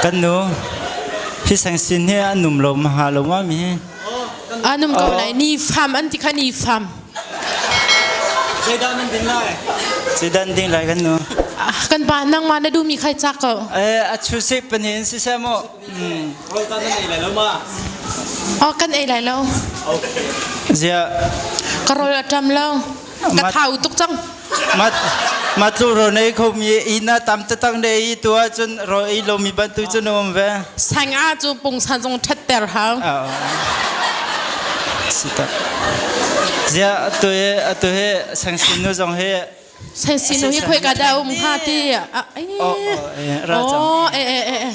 Kan nu hi sangsin hi an um lo ma ha lo ma mi hi. An um ko lai ni fam an ti kha ni fam. Zeidah nan din lai? Zeidah nan ding lai kan nu? Kan pa nangmah na duhmi khai cak ko. Eh a chu se panin si se mu. Rawl ta nan ei lai lo ma? Oh kan ei lai lo. Okay. Zia. Ka rawl a ṭam lo. Ka thau tuk cang. Ma ma tlu ro nei kho mi ina tam tatang ne i tu ahcun ro ei lo mi bantu cun um ve. Sang a cu pungsan zong ṭhat ter hau. Sita. Zia atu he atu he sangsin nu zong he Sangsin nu hi khoi ka dah um hnga ti. Oh, oh, eh eh eh.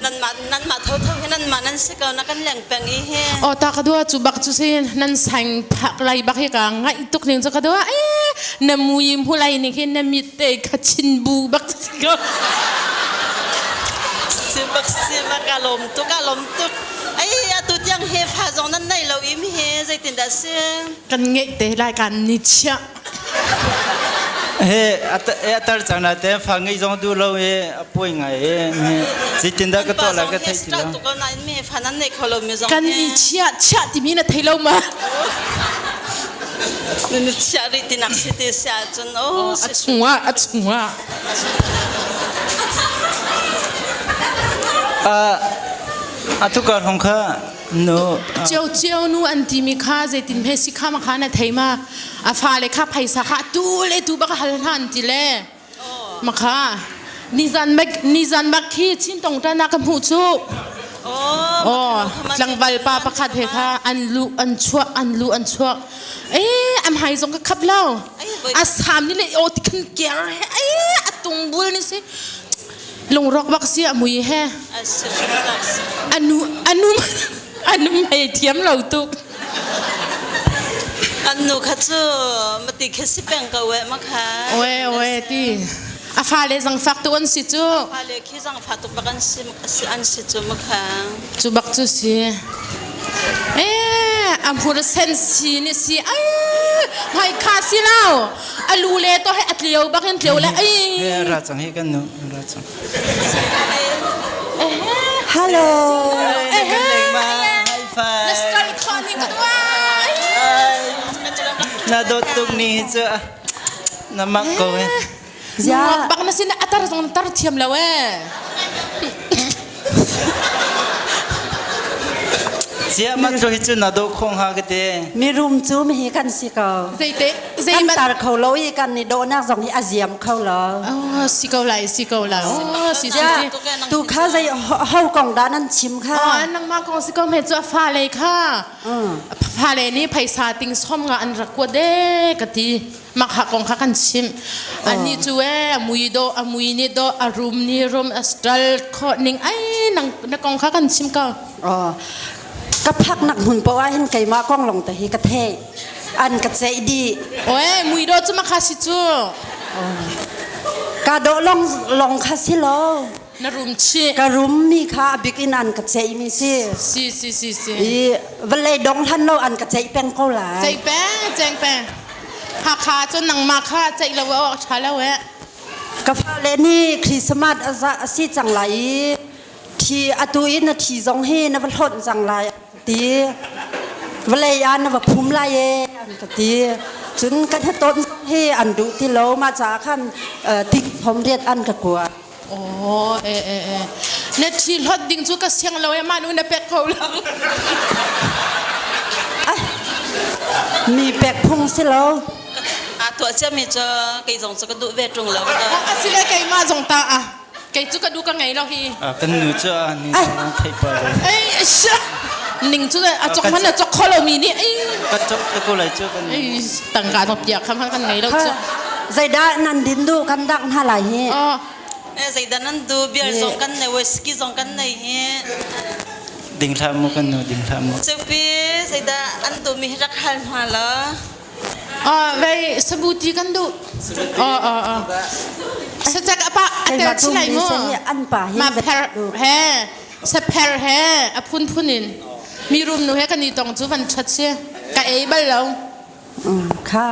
Nanmah nanmah thotho hi nanmah nan si ko na kan leng peng i hi. Oh ta ka dua cu bak cu si nan sang phak lai bak hi ka ngaih tuk ning cu ka dua eh na mui mu lai ning hi na mit te ka chin bu bak si ko. Si bak si bak ka lom tuk ka lom tuk. Ai atu tiang he fa zong nan nei lo im hi zeitin dah si. Kan ngeih te lai kan ni chiah. He a tar cang na te fa ngei zong du lo e a poi ngai e zeitin dah ka tuah lai ka thei ti lo. Kan i chiah chiah timi na thei lo ma? Ni chiah ri ti nak si ti sia cun o a chungah a chungah. A tukar hong kha No. Cio cio nu an timi kha zeitin hme si kha ma kha na thei ma a fale kha phaisa kha tu le tu bak hal hna an ti le ma kha nizan mak nizan bak khi chin tong ta na ka hmuh cu oh tlangval pa pakhat he kha an lu an chuak an lu an chuak eh am hai zong ka khap lo a sam ni le o ti khan ker he eh a tung bul ni si Lungrawk bak si a mui he. Anu anu anu mei thiam lo tuk. An nu kha cu mati khi si peng ko we ma kha. Oe oe ti. A fale zangfak tu an si cu. Fale khi zangfak tuk bak an si an si cu ma kha. Cu bak cu si. Eh, a hmur sen si ni si. Ai, hmai kha si lo. A lu le to he a tlio bak in tlio le ai. Ra cang hi kan nu ra cang. Hello. Na style kho ni ka dua. Na dawt tuk ni hi cu na mak ko eh. Ya. Bak na sin atar zong tar thiam lo eh. Sia ma cu hi cu na do khong ha ka te. Mirum cu mi hi kan si ko. Zeite zei kan tar kho lo i kan ni dawhnak zong hi a ziam kho lo. Oh, si ko lai si ko lai. Oh, si si si. Tu kha zei ho kong dah nan chim kha? Oh, nangmah kong si ko me cu a fa lei kha. Fa le nih phaisa ting som nga an rak kuat e ka ti. Mak ha kong kha kan chim. Ani cu e a mui do a mui ni do a rum ni rum a stral kho ning ai nang na kong kha kan chim ko. Oh. Ka phak nak hmun po ah hin keimah kong long te hi ka the. An ka ceih di. Oe mui do cu makha si cu. Ka do long long kha si lo. Na rum chih. Ka rum mi kha a bik in an ka ceih mi si. Si si si si. I vawlei dong hlan lo an ka ceih peng ko lai. Ceih peng ceng peng. Hakha cu nangmah kha ceih lo awk ṭha lo eh. Ka fale nih Christmas a si cang lai i thi atu i na thi zong hi na va hlonh cang lai ti vawlei ah na va phum lai e an ka ti cun kan hatawn zong hi an duh ti lo mah caah khan ting thom riat an ka kua Oh, eh, eh, eh. Na thi hlot ding cu ka siang lo e mah nu na pek ko lo. Mi pek phung si lo. A tuah cia mi cu kei zong cu ka duh ve ṭung lo. A si le keimah zong ta a. Kei cu ka duh ka ngei lo hi. Kan nu cu a ni thei pa lo. Ei, sha. Ning cu a chok man a chok kho lo mi nih. Ei. Ka chok te ko lai cu kan. Ei, tangka no pia kham kan ngei lo cu. Zeidah nan din duh kan dak hna lai hi. Eh, zeidah nan du beer zong kan nei whisky zong kan nei hi. Ding hlah mu kan nu ding hlah mu. Cupi zeidah an du mi hi rak hal hna la. Ah, vei sabuti kan duh. Oh, oh, oh. Sacak apa atel chilai mu. An pa hi Ma pher he sapher he a phun phun in mi rum nu he kan i tong cu van that si ka ei bal lo. Kha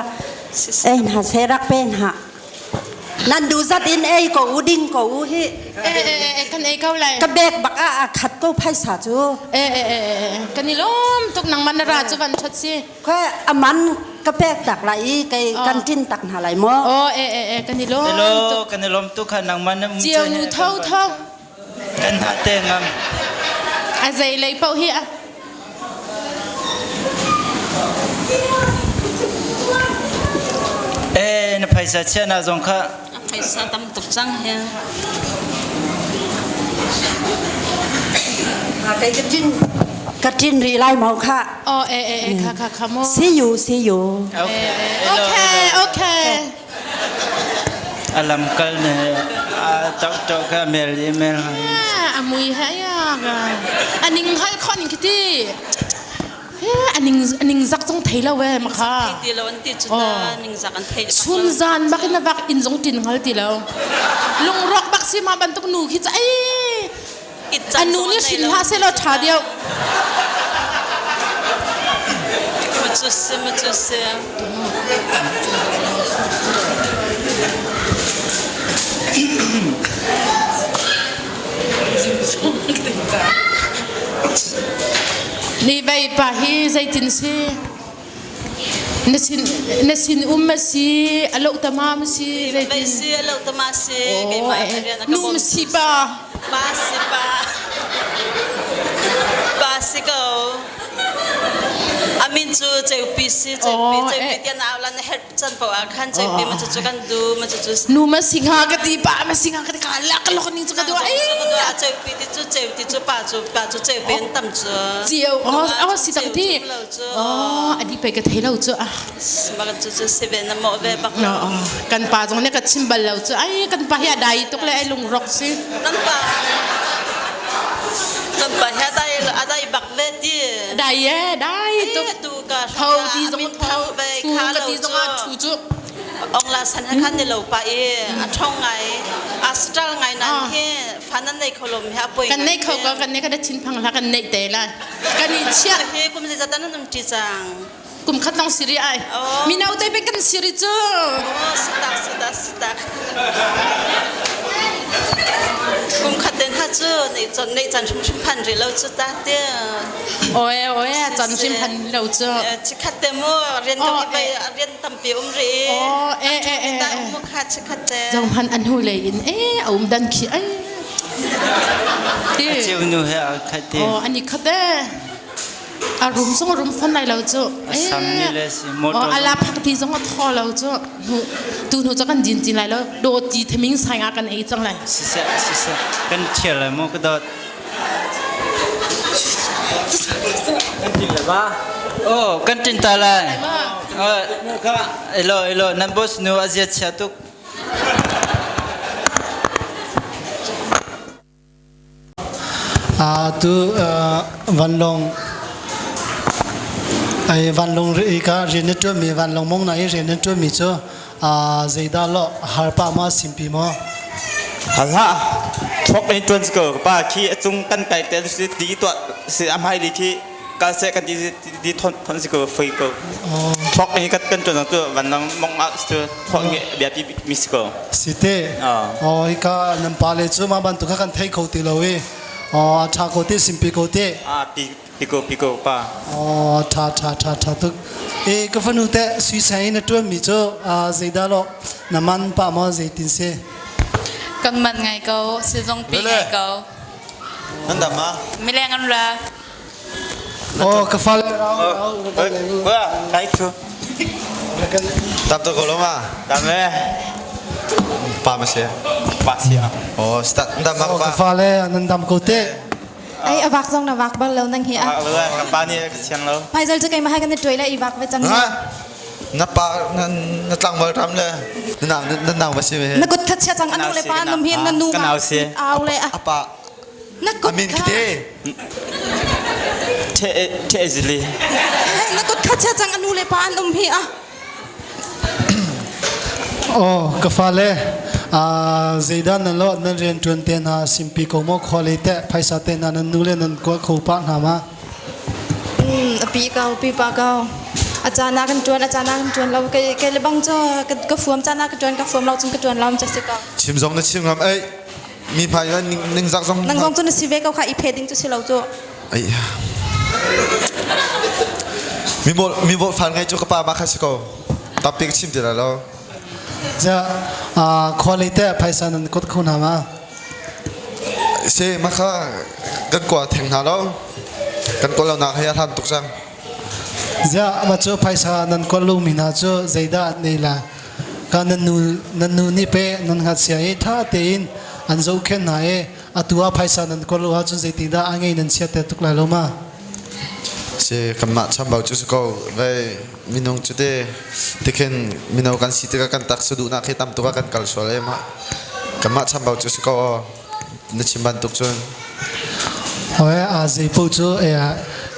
ei hna se rak pe hna. Nan duh zat in ei ko u ding ko u hi. Eh eh eh kan ei ko lai. Ka bek bak ah a khat ko phaisa cu. Eh eh eh kan i lawm tuk nangmah na ra cu van ṭhat si. Khoi aman ka pek tak lai i kei kan tin tak hna lai maw? Oh eh eh eh kan i lawm tuk. Kan i lawm tuk kha nangmah na um. Cio nu tho tho. Kan hna te ngam. A zei lei paoh hi a Eh na phaisa chia na zong kha. A phaisa tam tuk cang hi. Kei ka tin ka tin rih lai mau kha. Oh eh eh eh kha kha kha mo. See you see you. Okay. Okay okay. Alam kal ne a tok tok ka mel email hai. A mui ha ya a ning hal khon kiti. A ning a ning zak zong thei lo we ma kha. Thei ti lo an ti cu ta ning zak an thei. Chun zan bak in bak in zong tin ngal ti lo. Lungrok bak si ma bantuk nu khi cha ai. A nu nih hrin hlah seh law ṭha deuh. Macu si, macu si. Ni vei pa hi zeitin si? Na sin na sin um ma si a lo tama ma si zeitin si a lo tama si keimah rian a ka nu ma si pa Pa si pa. Pa si ko. A min cu Ceupi si Ceupi Ceupi tiah na au lan na herh can paoh ah khan Ceupi ma cucu kan du ma cucu nu ma si hnga ka ti pa ma si hnga ka ti ka lak lok ning cu ka du ai Ceupi ti cu Ceu ti cu pa cu pa cu Ceupi an tam cu Ceu oh oh si tak ti oh adi pe ka thei lo cu ah Bak cu cu si ve na mawh ve bak lo. Kan pa zong nih ka chim bal lo cu ai kan pa hi a dai tuk le ai lungrok si. Kan pa kan pa hi a dai a dai bak ve ti. Dai e dai tuk. Tu ka tho ti zong tho thu ka ti zong ah thu cu. Ong la san ha khan ni lo pa i a thong ngai a stral ngai nan hi fan nan nei kho lom hi a poi Kan nei kho ko kan nei ka da chin phang la kan nei te la. Kan i chia. Hi kum zi zatan nan um ti cang. Kum khat long siri ai. Mino te pe kan siri cu. Sitak sitak sitak. Kum khat den ha cu nei chon nei chan hrim hrim phan ri lo cu ta te. Oe oe chan hrim phan lo cu. Chikhat te mu rian ka bai rian tampi um ri. Oh e e e. Ta um kha chikhat te. Zong han an hu le in e um dan khi ai. Ti. Cheu nu he a khat te. Oh ani khat e. A rum zong a rum fawn lai lo cu. A sam ni le si motor. A la phak ti zong a thaw lo cu. Tu hnu cu kan din ti lai lo. Do ti thaming sai nga kan ei cang lai. Siseh siseh kan thial lai mu ka dawt. Kan tin le ba. Oh kan tin ta lai. Elo elo nan boss nu a zia chia tuk. Tu vanlawng ai vanlawng ri ka rian na ṭuanmi vanlawng mong na i rian na ṭuanmi cu zeidah lo har pah maw simpi maw? Hlah thok in ṭuan si ko pa khi a cung kan kai te si ti tuah si a hmai li khi kal seh kan ti ti thon thon si ko foi ko thok in kan kan ṭuan cu vanlawng mong ah cu thok nge bia pi mi si ko. Site. Oh hika nan pale cu mah bantuk kha kan thei kho ti lo i oh tha ko te simpi ko te. Ah pi pi ko pi ko pa. Oh tha tha tha tha tuk. E ka fanu te sui sai na tuan mi cu zeidah lo na man pa maw zeitin si. Kan man ngai ko sizung pi ngai ko. Nan dam ma? Mileng an ra. Oh ka fale Wa kai chu. Tam to ko lo ma? Tam e. Pa ma si. Pa si a. Oh, start dam ma Oh pa. ka fale nan dam ko te. Ai avak zong na vak bal lo nang hi a. Vak lo ka pa nih ka siang lo. Hmaizal cu keimah hai kan i tuai le i vak ve cang. Ha? Na pa na na tlangval ram le na nau na nau ba si ve. Na kut khat chia cang anu le pa num hi na nu Ka nau si. au le a. Apa Na kut amin kha. kite. The the zili. Na kut kha chia cang anu le pa an um hi a. Oh ka fale zeidah nan lo nan rian ṭuan te hna simpi ko maw khua lei teh phaisa te hna nan nu le nan kua kho pah hna ma? A pi ko pi pa ko. A caan ah kan ṭuan, a caan ah kan ṭuan lo. Kei kei le bang cu ka ka fuam caan ah ka ṭuan, ka fuam lo cun ka ṭuan lo cu si ko. Chim zong na chim ngam ei. Mi hmai ah ningzak zong Nang zong cu na si ve ko kha i phe ding cu si lo cu. Ai. Mi mol mi vol fal ngai cu ka pa ma kha si ko. Tampi ka chim ti lai lo. Ja khua lei te phaisa nan kot kho hna ma? Se ma kha kan kua theng hna lo. Kan kawl lo nak he a hlan tuk cang. Ziah mah cu phaisa nan kawl lomi hna cu zeidah an ei lai? Ka nan nu nan nu nih pe nan ngakchia i ṭha tein an zohkhenh hna i atu ah phaisa nan kawl lo ahcun zeitindah a ngei nan chiatter tuk lai lo ma? Si kanmah chambau cu si ko vei minung cu te tikhin mino kan si tikah kan taksa duhnak hi tam tuk ah kan kal sual e mah kanmah chambau cu si ko aw na chim bantuk cun. Hoi a zeipaoh cu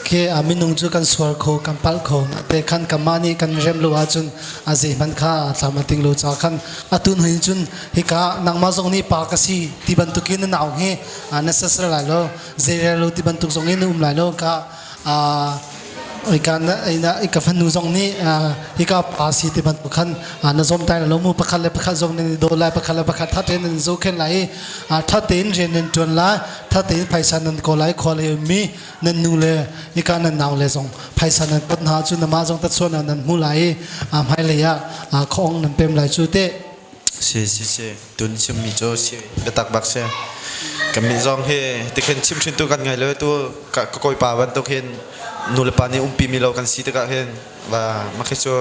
khi a minung cu kan sual kho kan palh kho te khan kanmah nih kan rem lo ahcun a zeihmanh kha thlam a ting lo ca khan atun hin cun hika nangmah zong nih pa ka si ti bantukin na nau hi na sasal lai lo zeirel lo ti bantuk zong in na um lai lo ka Ika na ika fanu zong nih hika pa si ti bantuk khan na zom tai lo mu pakhat le pakhat zong nan i daw lai pakhat le pakhat that tein nan zohkhenh lai i that tein rian nan tuan lai that tein phaisa nan kawl lai khua le mi nan nu le hika nan nau le zong phaisa nan pot hna cu namah zong tatsuan nan hmu lai i hmailei ah khong nan pem lai cu te Si si si tun chimmi cu si biatak bak si. Kan mi zong hi tikhin chimhrin tu kan ngei lo tu ka kawipa bantuk hin nulepa nih umpi mi lo kan si tikah hin va makhi cu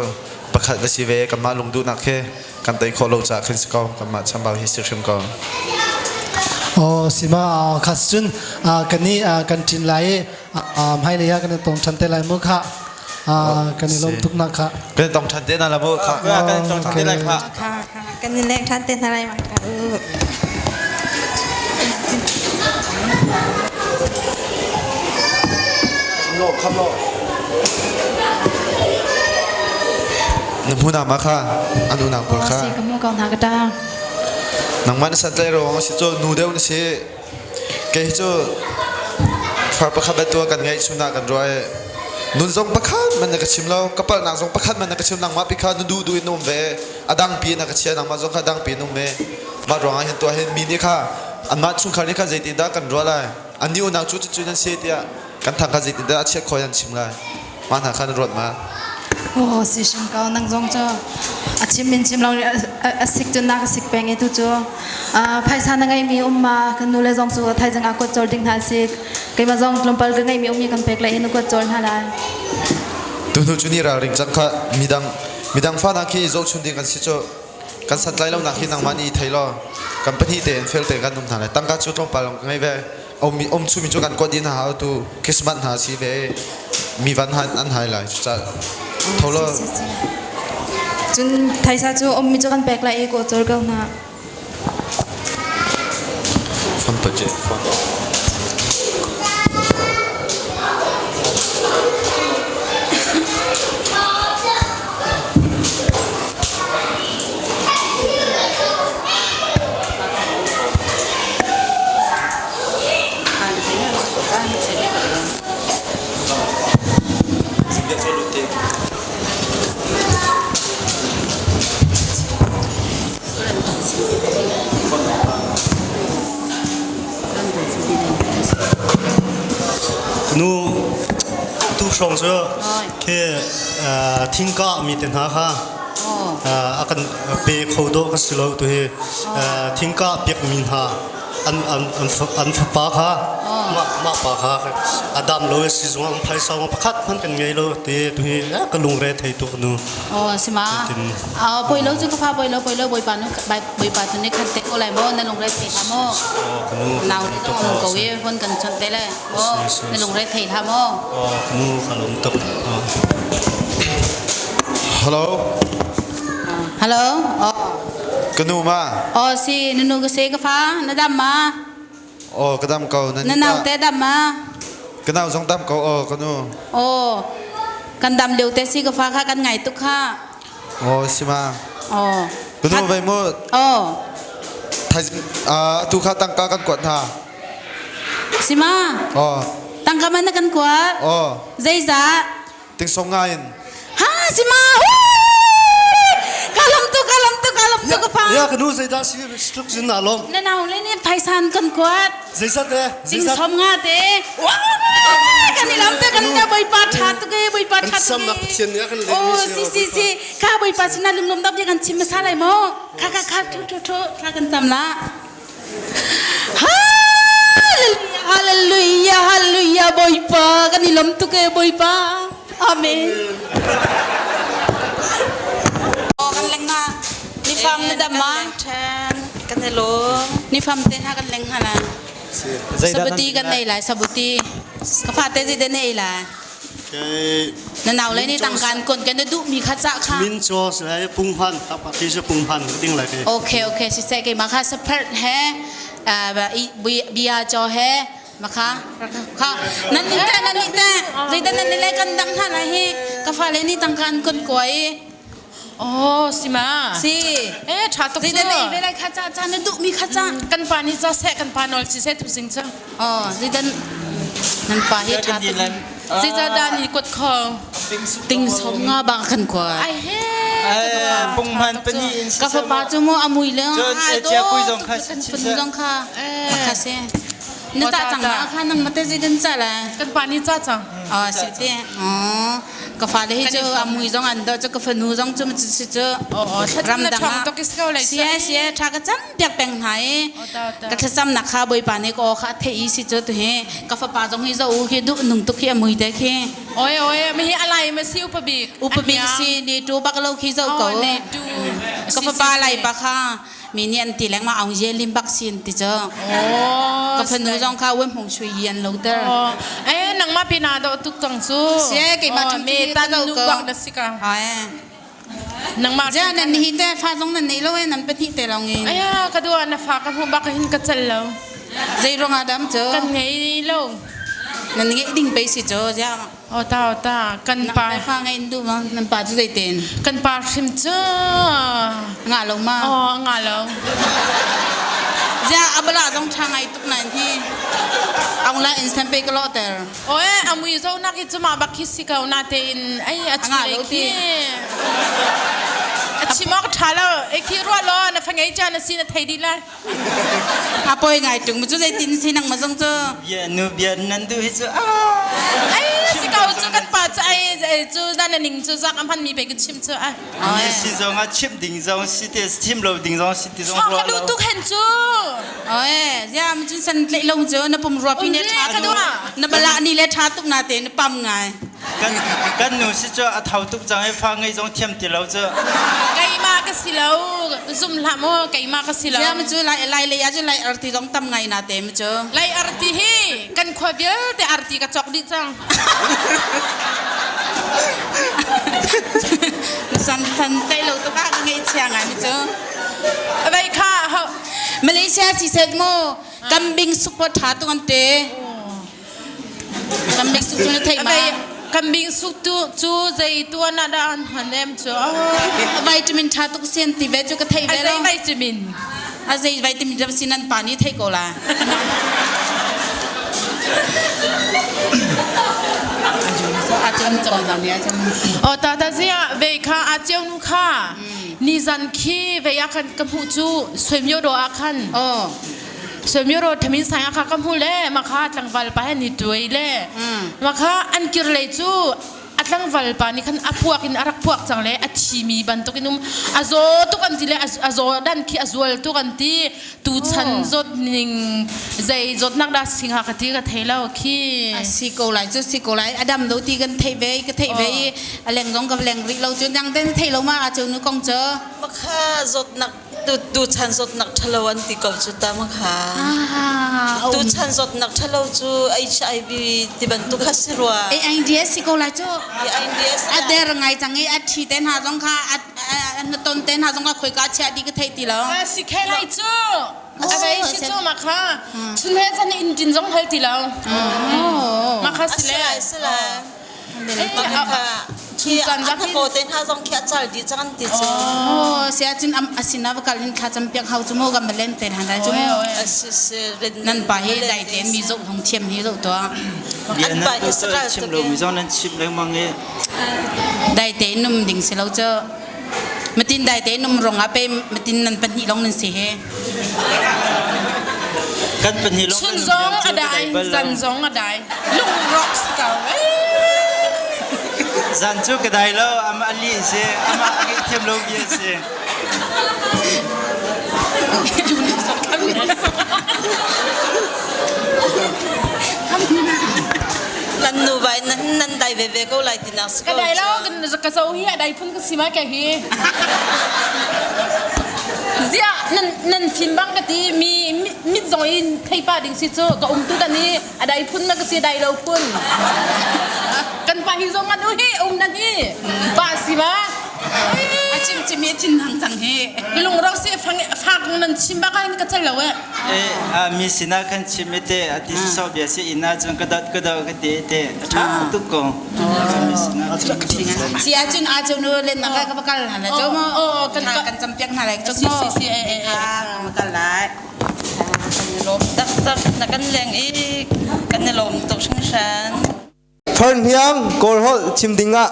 pakhat va si ve kanmah lungduhnak khi kan tei khawh lo caah khin si ko kanmah chambau hi si hrim ko. Oh sima khas cun kan nih kan ṭin lai i hmailei ah kan i tong ṭhan te lai mu kha kan i lawm tuk nak kha. Kan i tong ṭhan te hna la mu kha. Kan i tong ṭhan te lai kha. Kan i leng ṭhan te hna lai ma kha. Na hmu na ma kha an unau pawl kha. Si ka mu ko hna ka ta. Nangmah na san tlai ruang si cu nu deuh na si. Kei cu far pakhat bantuk kan ngeih chun ah kan ruah i nun zong pakhat man na ka chim lo ka palhnak zong pakhat man na ka chim nangmah pi kha na duh duh in na um ve a dang pi na ka chia nangmah zong kha dang pi in um ve mah ruangah hin tuah hin mi nih kha anmah chungkhar nih kha zeitin dah kan ruah lai annih unau cu cucu nan si tiah kan thang kha zeitin dah a chiat khawh nan chim lai mah hna kha na ruat ma Oh, si hrim ko nang zong cu a chim in chim lo a sik cun na ka sik peng i tu cu phaisa na ngeimi um ma kan nu le zong cu thaizing ah kuat cawl ding hna si keimah zong tlawmpal ka ngeimi um i kan pek lai i na kuat cawl hna lai Tu hnu cu ni ralring cang kha midang midang fa na khi zohchun ding kan si cu kan santlai lo nak hi nangmah nih thei law kan pahnih tein fel tein kan um hna lai tangka cu tlawmpal ka ngei ve om om chumi cu kan kuat in hau tu Christmas hna si ve mi van han an hai lai cucaah tho law Cun thaisa cu ummi cu kan pek lai i kaw cawl ko hna. Phone to je phone. Nu tu hrawng cu khi thingka mi te hna kha a kan pe kho dawh ka si lo tu hi thingka piak mi hna an an an an fapa kha mah mah pa kha a dam lo si zong an phaisa ma pakhat hman kan ngei lo ti tu hi ka lungre thei tuk nu Oh sima a poi lo chu ka fa poi lo poi lo boi pa nu boi pa tu ne khat te ko lai mo na lungre thei tha mo nau le zong um ko e hon kan chon te le mo na lungre thei tha mo nu ka lung tuk Hello Hello oh Ka nu ma Oh si na nu ka se ka fa na dam ma Oh ka dam ko na Na nau te dam ma Ka nau zong dam ko oh ka nu Oh kan dam lio te si ka fa kha kan ngai tuk kha Oh si ma Oh Ka nu vei mu Oh Thaizing tu kha tangka kan kuat hna Si ma Oh Tangka man na kan kuat Oh Zeizah Tingsong nga in Ha! Si ma. Ka lam tu ka lam tu ka lam tu ka pa. Ya ka nu zeidah si tluk zin na lom. Na nau le nih phaisan kan kuat. Zeizat te? Ting som nga te. Kan i lam te kan te boipa tha tu ke boipa tha tu ke. Pathian nih a kan leh Oh si si si. Kha boipa sinah lunglawm dap kan chim sa lai mo. Kha kha kha thu thu thu thla kan cam la. Hallelujah hallelujah hallelujah boipa kan i lom tu ke boipa. Amen. Kan leng na ni fam na dam ma. Kan hello. Ni fam te na kan leng hala. Sabuti kan nei lai sabuti. Ka fa te ji de nei lai. Na nau le ni tang kan kon kan du mi kha cha kha. Min cho se pung han ta pa ti se pung han ding lai ke. Okay okay si se ke ma kha separate he bia cho he ma kha kha nan ni te nan ni te zeidan nan ni le kan dang hna lai hi ka fa le ni tang kan kon koi Oh si ma. Si. Eh tha tuk zeidan na ve lai kha cha cha na duh mi kha cha. Kan pa ni cha seh kan pa nol si seh tu sing cha. Oh zeidan nan pa hi tha tuk. Zeica dah ni kuat kho. Ting som nga bang kan kwa. Ai he. Pung man pani in Ka fa pa chu mo amui le. Cun chia kui zong kha kan fun zong kha. Kha se. Na ta chang ma kha nang mate zeidan cha la. Kan pa ni cha chang. Oh si te. Oh ka fa le hi chu amui zong an do chu ka fanu zong chu si chu. Ram dang ah sia sia tha ka cam piak peng hna i ka thlacam nak kha bawipa nih ka aw kha a theih i si cu tu hi ka fapa zong hi zo u khi duh nung tuk khi a mui te khi. Oi oi mi hi alai ma si upa bik. Upa bik si ni tu bak lo khi zo ko. Ka fapa lai pa kha mi nih an ti lengmang aung ye lim bak sin ti cu. Ka fanu zong kha wen hmung shui yi an lo ter. Eh nangmah pina do tuk cang cu. Sie keimah ṭhang me tan nu bak na si ka. Nangmah Ja nan hi te fa zong nan nei lo e nan pahnih te lawng in. Aya ka dua na fa ka hmu bak hin ka cal lo. Zei ruang ah dam cu? Kan ngei lo. Nan ngeih ding pei si cu ja. O ta o ta kan pa. Nang fa ngei in du ma nan pa cu zei ten? Kan pa hrim cu. Nga lo ma? Oh nga lo. Ja abala zong tha ngai tuk nan hi. Ong la in san pe ka lo ter. Oe amui zo nak hi cuma bak khi si ko na te in ai a chu le khi. A chimok tha lo e khi ruwa lo na fangei cha na si na thei di lai. A poi ngai tung mu chu zei tin si nang ma zong chu. Bia nu bia nan du hi chu a. Ai si ko chu kan pa chu ai chu na na ning chu zak am han mi pe ka chim chu ai. Mi si zong a chim ding zong si te chim lo ding zong si ti zong ruwa lo. Ka du tuk hen chu. Oi, zia mu cun san tlei lo cu na pum rua pi ne tha tu na bala ni le tha tuk na te na pam ngai. Kan kan nu si cu a thau tuk cang i fa ngei zong thiam ti lo cu. Keimah ka si lo zum hlah mu keimah ka si lo. Zia mu cu lai lai le ya cu lai arti zong tam ngai na te mu cu. Lai arti hi kan khua vialte arti ka cawk dih cang. San san tlei lo tuk ah ka ngei chia ngai mi cu. Vai kha Malaysia si set mu kambing sup po tha tu an te. Kambing sup cu na theih ma? Kambing sup tu cu zei tu na dah an hman em cu? Vitamin tha tuk sian ti ve cu ka theih ve lo. A zei vitamin? A zei vitamin ram si nan pa nih theih ko la. Oh ta ta zia ve kha a cheu nu kha ni zan khi ve ya khan ka hmu chu swemyo do a khan oh swemyo ro thamin sang kha ka hmu le ma kha tlangval pa he ni tuai le ma kha an kir le chu a tlangval pa nih khan a puak in a rak puak cang le a thimi bantuk in um a zaw tuk an ti le a zaw dan khi a zual tuk an ti tu chan zawt ning zei zawtnak dah singha ka ti ka thei lo khi a si ko lai cu si ko lai adam lo ti kan thei ve ka thei ve i a leng zong ka leng rih lo cu nang ten thei lo ma a cu nu kong cu Makha zawtnak tu tu chan zawtnak ṭhalo an ti ko cu ta makha. Tu chan zawtnak ṭhalo cu HIV ti bantuk kha si rua. AIDS si ko lai cu. AIDS a der ngai cang i a ṭhi te hna zong kha a ton te hna zong kha khoika chia di ka thei ti lo. Si khe lai cu. A vei si cu ma kha. Chun he chan in tin zong hal ti lo. Ma kha si le. Si lai si lai. Khi a ko te hna zong khi a cal dih cang an ti cu. Oh, sia cun am asina va kal in thla cam piak hau cu mu kan va len te hna dai cu mu. Nan pa hi dai te mi zoh hong thiam hi zoh tuah. Bia nan tu chim lo mi zong nan chim lengmang i. Dai te num ding si lo cu. Matin dai te num rong ah pe matin nan pahnih long nan si he. Kan pahnih long Chun zong a dai, zan zong a dai. Lung rawk si ko. Zan cu ka dai lo, ama ali si, ama a ngeih thiam lo bia si. Nan nu vai nan nan dai ve ve ko lai tinak si ko. Ka dai lo, ka zo hi a dai phun ka si ma ke hi. Ziah nan nan fim bang ka ti mi mit zong in thei pa ding si cu ka um tu dan hi a dai phun na ka si dai lo phun. Kan pa hi zong an u hi um nan hi pa si ma. A chim chim hi thin hang cang hi. Lung ro si fang fak nan chim bak in ka chel lo eh. Eh mi sinah kan chim te a ti so bia si ina cun ka dot ka do ka ti te a tha tuk ko. Si ahcun a cu nu len nak ka va kal hna cho mo kan kan campiak hna lai cho mo si si eh eh kal lai lawm tak tak na kan leng i kan i lawm tuk hringhran. Thornhiang Kawl holh chim ding ah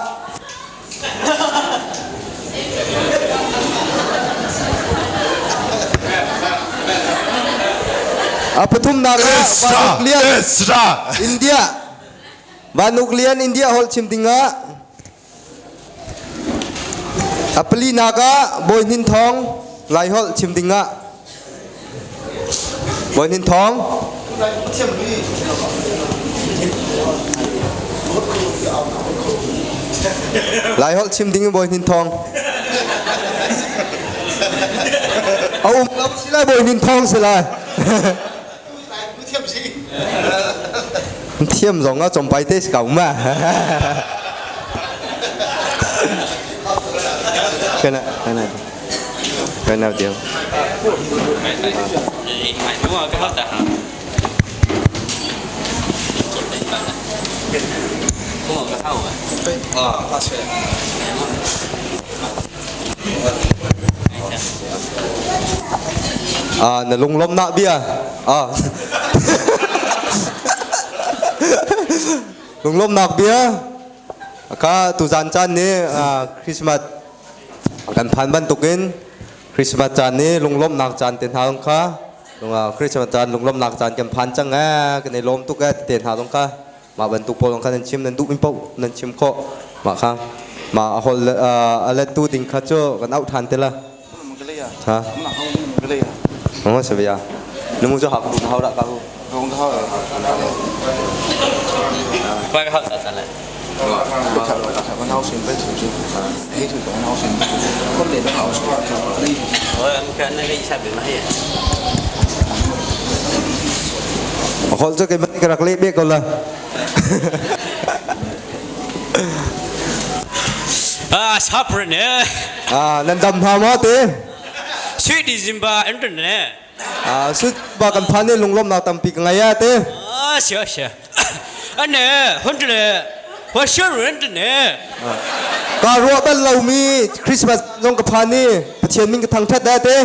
A pathumnak ah Vanuk Lian India Vanuk Lian India holh chim ding ah A palinak ah Bawi Hnin Thawng Lai holh chim ding ah Bawi Hnin Thawng Lai holh chim ding in Bawi Hnin Thawng A um lo si lai Bawi Hnin Thawng si lai Thiam zong ah cawmpai te si ko ma. Kana kana kana tiêu. Ah, na lunglawmnak bia. Ah. lunglawmnak bia. Ka tuzan caan ni Christmas kan phan bantukin Christmas caan ni lunglawmnak caan te hna kha Christmas caan lunglawmnak caan kan phan cang eh kan i lawm tuk eh te hna zong kha mah bantuk pawl kha nan chim nan duh mi paoh nan chim khawh mah kha mah a hol a lettu ding kha cu kan auh ṭhan te la ha Oh, sabi ya. Numu jo hak hau dak kahu. Hol cu keimah nih ka rak leh bek ko la. Ah, sapre ne. Ah, nan dam hna maw te? Sui di zimba internet. Ah, sut ba kan phan ne lunglawmnak tampi ka ngei ah te. Ah, sia sia. Ane, huntre. Wa sure ne. Ka ruah bal lomi Christmas zong ka phan ni Pathian min ka thangthat da te.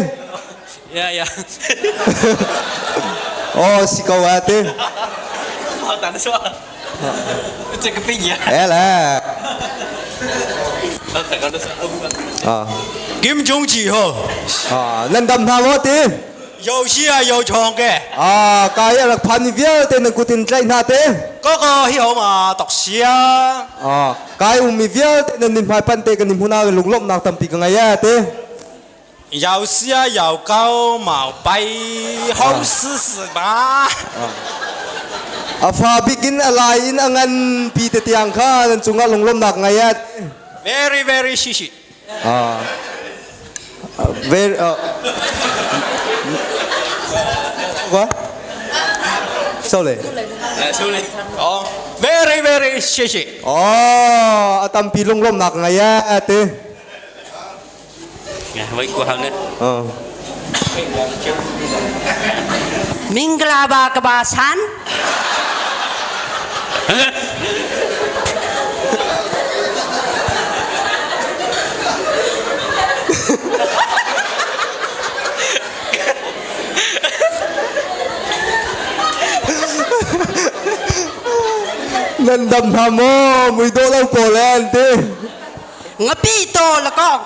Ya ya. Oh, si ko ah te. Mau tak ada 这个背呀。来来。啊。金钟几号？啊，nan dam hna maw ti? 有戏啊，有唱嘅。啊，ka i rak phan vialte nan kutin tlaih hna te. 嗰個希好嘛，讀書啊。 Ah, ka i ummi vialte nan min hmai pan te kan hmun ah lunglawmhnak tampi ka ngei ah te. 有事啊，有高毛病，好事是吧？ A fa bikin a lai in a ngan pi te tiang kha nan cungah lunglawmhnak ngei ah. Very very 谢谢。 Ah. Very What? Sorry. Sorry. Oh, very very 谢谢。 Oh, a tampi lunglawmhnak ngei ah te. Với cô hông 哦。 Mingalaba kabasan. Nan dam hna maw mui dawh lo pawl an ti. Ngapi to la kong.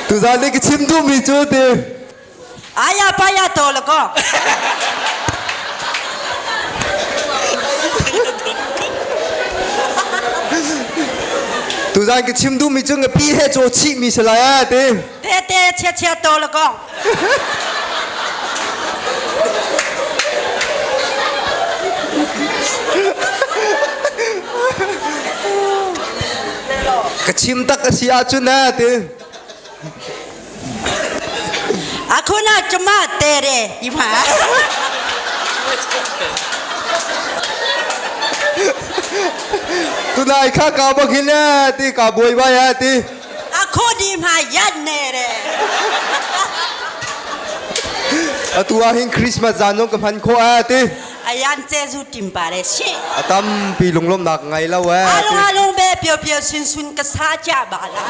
Tuzan ni ka chim duhmi cu ti. Aya paya to la kong. Tuzan ka chim duhmi cu ngapi he caw chihmi si lai a ti. Te te chia chia to la kong. Ka chim tak a si ahcun na ti. Akhuna chuma tere ima. Tunai kha ka bangin ti ka buai bai ti. Akhu di ma yan ne re. Atu ah hin Christmas zan zong ka hman khawh a ti. Ayan che zu tim pa re shi. A tampi lunglawmnak ngai lo eh. Alung alung be pio pio sun sun ka sa cha ba la.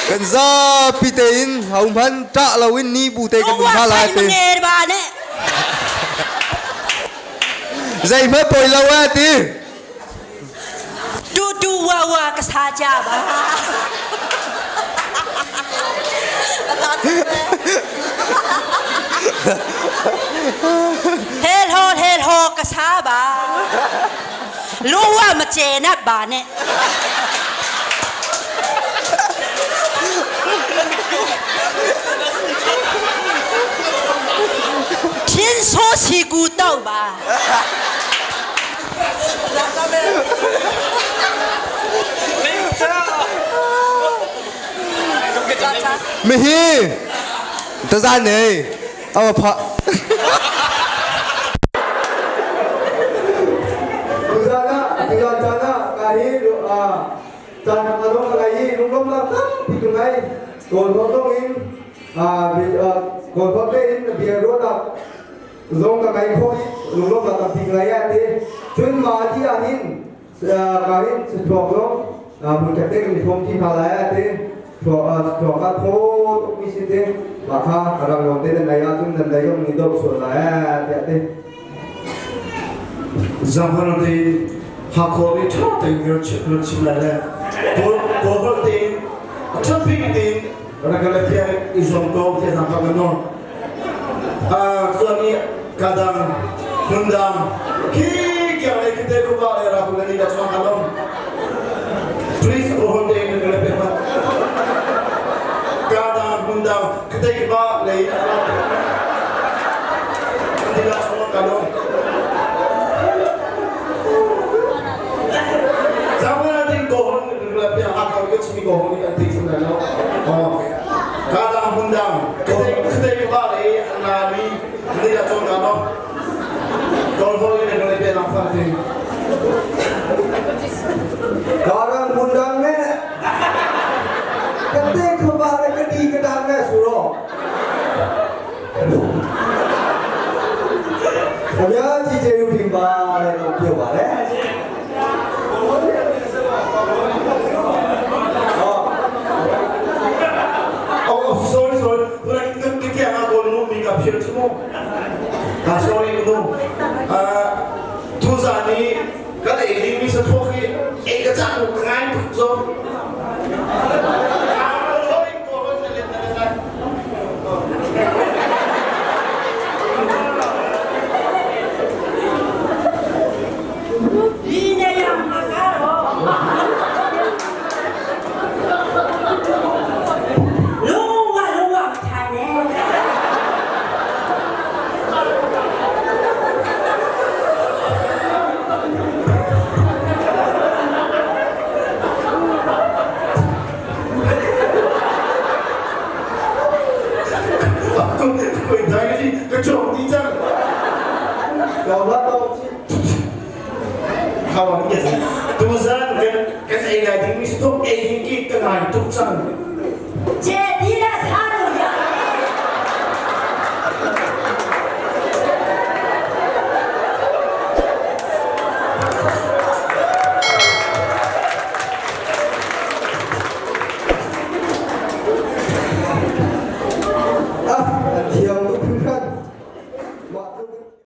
Kan zapi tein hohmanh ṭah loin ni bu te kan um hna lai ti. Ba ne. Zeihmanh poi lo eh ti. Tu tu wa wa ka sa cha ba. Hel ho hel ho ka sa ba. Lu wa ma che na ba ne. Thin so si ku tau ba. Mihi tazan nei awa pha Tuzana tuzan chana ka hi chan anong ka hi lunglom la tampi tu ngai kawl ho zong in kawl ho te in bia ro nak zong ka ngai kho i lunglawmnak tampi ka ngei a ti cun mah ti ah hin ka hin thuak zong hmunkhat te kan i hrawm ti hna lai a ti thuak ka thaw tukmi si te mah kha ka rang lawng te nan lei ahcun nan lei zong nih dawp sual lai a tiah ti Zanghan te hakhaw nih ṭha tein kan chim lai le kawl tein ṭha bik tein Rakalapia i zuam ko tiah zangfah kan nawl. Chuan i kadang hmundang khi kiang le khite khupa le ra kul ni da chuang kalom. Please ko hon te kan kala pe mat. Kadang hmundang khite khupa le ra ni da chuang kalom. Zangfah ting ko hon Kadang hmundang khuadei va le an nami ni a cawn ka no Kawl in kan pe lang fan ting Kadang hmundang ne kate khaba le kadi kadang ne suro အများကြီးကျေးဇူးတင်ပါတယ်လို့ပြောပါတယ် Oh, sorry, sorry. Kaya nga ko nu mi ka phir chu mo. Ah, sorry nu. Ah, tu za ni ka le ding mi sa thok hi e ka cha ku ngai tuk zo. ဒီနေရာမှာကတော့လုံးဝလုံးဝမထိုင်နဲ့ ကိုယ်တိုင်းကြီးကကြောင်တီးကြ တော်လာတော့ ခါဝနေတယ်သူဇန်ကန်ကန်အိလာဒီမီစတော့အေဒီကီကနိုင်တုချန်